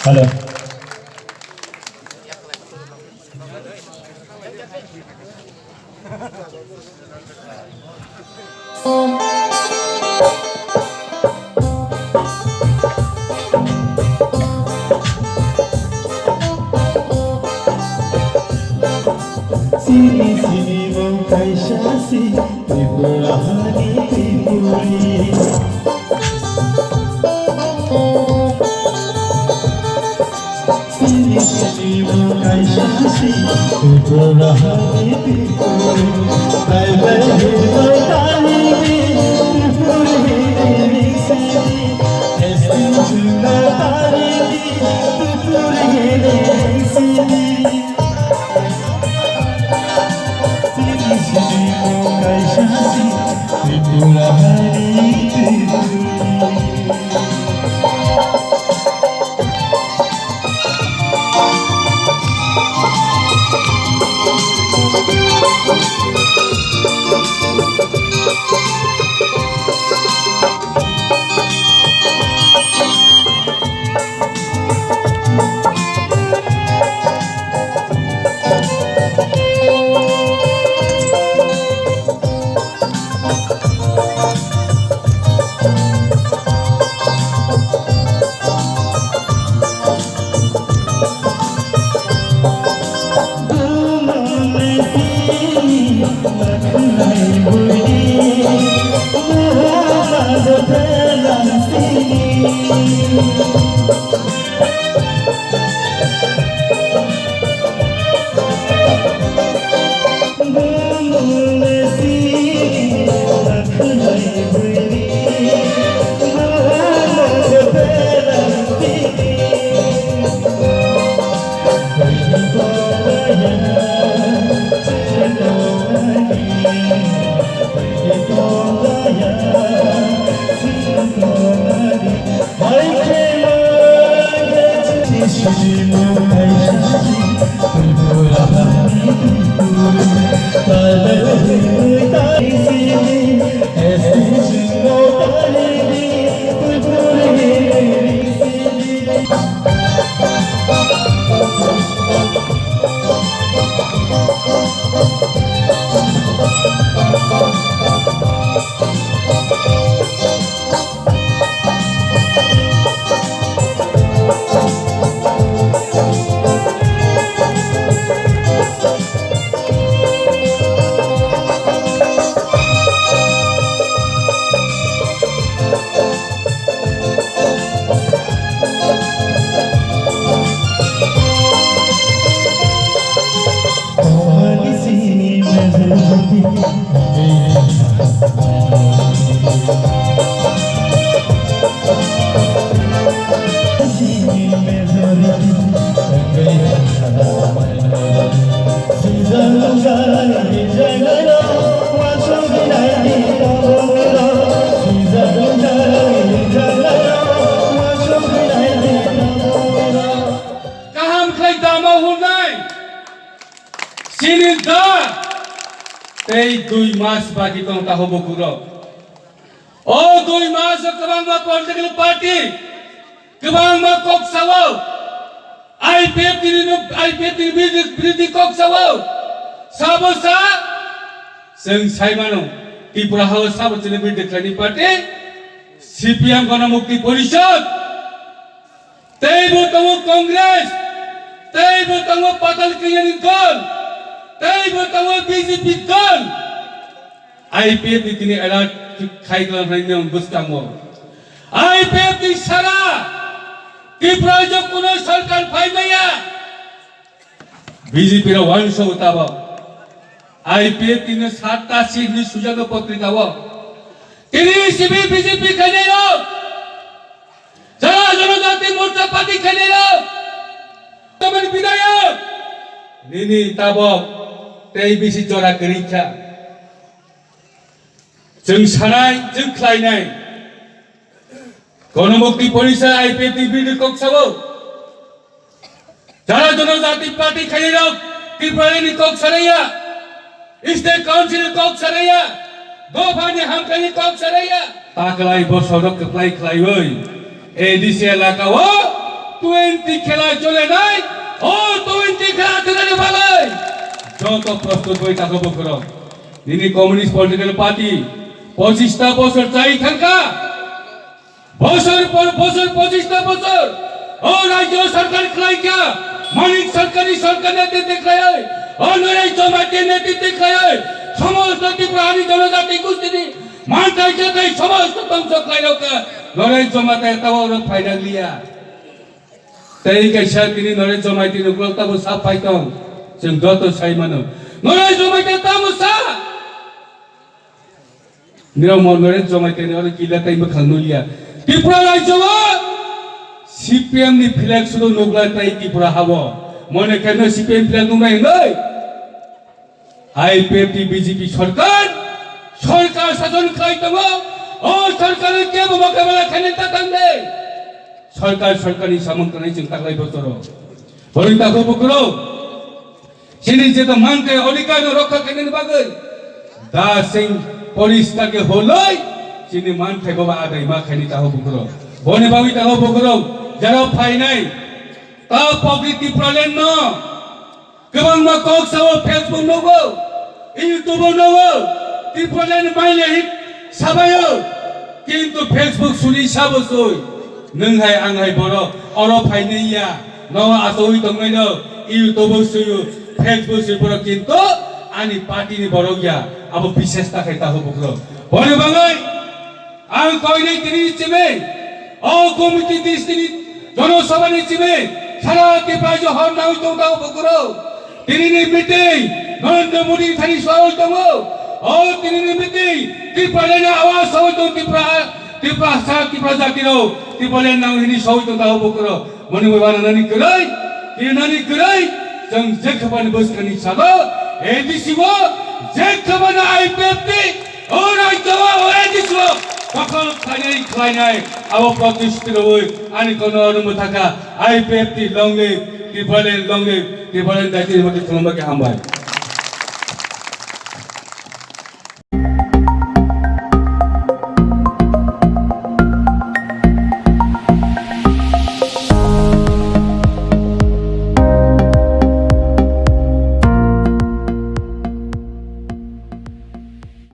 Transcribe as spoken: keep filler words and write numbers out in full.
Hello. Sini sini mung kaisa si. Kaham khlai tamo hwnwi chini da tei dui mas bagi tong taho bukurok. O dui mas o kwbangma political party, kwbangma kok sao, I P F T ni, I P F T ni biridhi, biridhi kok sao, sabo sa, chwng sai mano, Tripura hao sabo chini biridhi khlaini party, C P M Gana Mukti Porishad. Teibo tongo Congress, teibo tongo Patal Kanyani dol, teibo tongo B J P dol. I P F ni tini alert khai klang hai nang bwskango. I P F ni sara Tripura o kuno sarkar phai maya. B J P rok uansuk tabok. I P F ni no satta seat ni sujago potrika o. Tini sibi B J P khainai rok. Jara Janajati Morcha Party khainai rok. Tamani bidayok. Nini tabok tei bisi jora kwrwi kha. Chwng sanai, chwng khlainai. Ganamukti Porishad I P F T ni biridhi kok sao. Jara Janajati Party khainai rok Tripura ni kok sanaya, State Council ni kok sanaya, Dopha ni hamkrai ni kok sanaya. Taklai bosor rok kwplai khlaiwi A D C elaka o twenty khela cholenai, o twenty khela thwinani bagwi joto prostut bai tako bokhorok. Nini Communist Political Party pochista bosor chai thangkha. Bosor por bosor, pochista bosor o rajyo sarkar khlai kha, Manik Sarkar ni sarkar netritwi khlaiwi, o Norai Jamatia netritwi khlaiwi, Somosto Tripura hani jonojati gustini manthai jatai somosto dhongso khlairokha. Norei joma tai tabo oro phaina liya. Tei kaisa tini Narendramoy tini uklok tamo sa phai tong. Chwng joto sai mano. Narendramoy tamo sa. Nirok mo Narendramoy tini oro kila tai mwkhang nulia. Tripura rajyo o C P M ni flag sudo nukla tai Tripura habo. Mone khe no C P M flag nuknai hinoi. I P F T B J P sarkar, sarkar sason khlai tongo, o sarkar kebo mokabela khainani ta tang de. Sarkar, sarkar ni samung tanai chwng taklai botoro. Boni tako bukuro. Chini jeto manthai odhikar no rokha khainani bagwi. Da sing poriskar ke holoi, chini manthai baba adai ma khaini tako bukuro. Boni bagwi tako bukuro. Jara phainai. Ta pogri Tipraland no. Kwbangma kok sao Facebook nugo, YouTube nugo, Tipraland maile hit sabayo, kintu Facebook suri sabo soi. Nwng hai ang hai borok oro phainai ya, nogo achawi tongnai no, YouTube suyo, Facebook suyo borok kintu ani party ni borok ya, abo bises ta khai taho bukrok. Boni bagwi Ang koinai tini simi, o committee dis tini Jonosabha ni simi, sara Tripura johor nang tong tang bokoro. Tini ni meeting, Narendra Modi thani soi tongo. O tini ni meeting, Tripura na awas soi tong Tripura, Tripura sa Tripura jati ro, Tripura nang hini soi tong tang bokoro. Moni bai wana nani kwrwi, tini nani kwrwi, chwng je khapani bwskangni salo, A D C o, je khapani I P F T, o rajyo o A D C o, dakhal khlainai khlainai, abo protest rwi, ani kono ono mwthaka, I P F T long live, Tipraland long live, Tipraland daitini mati khulumba khe hambai.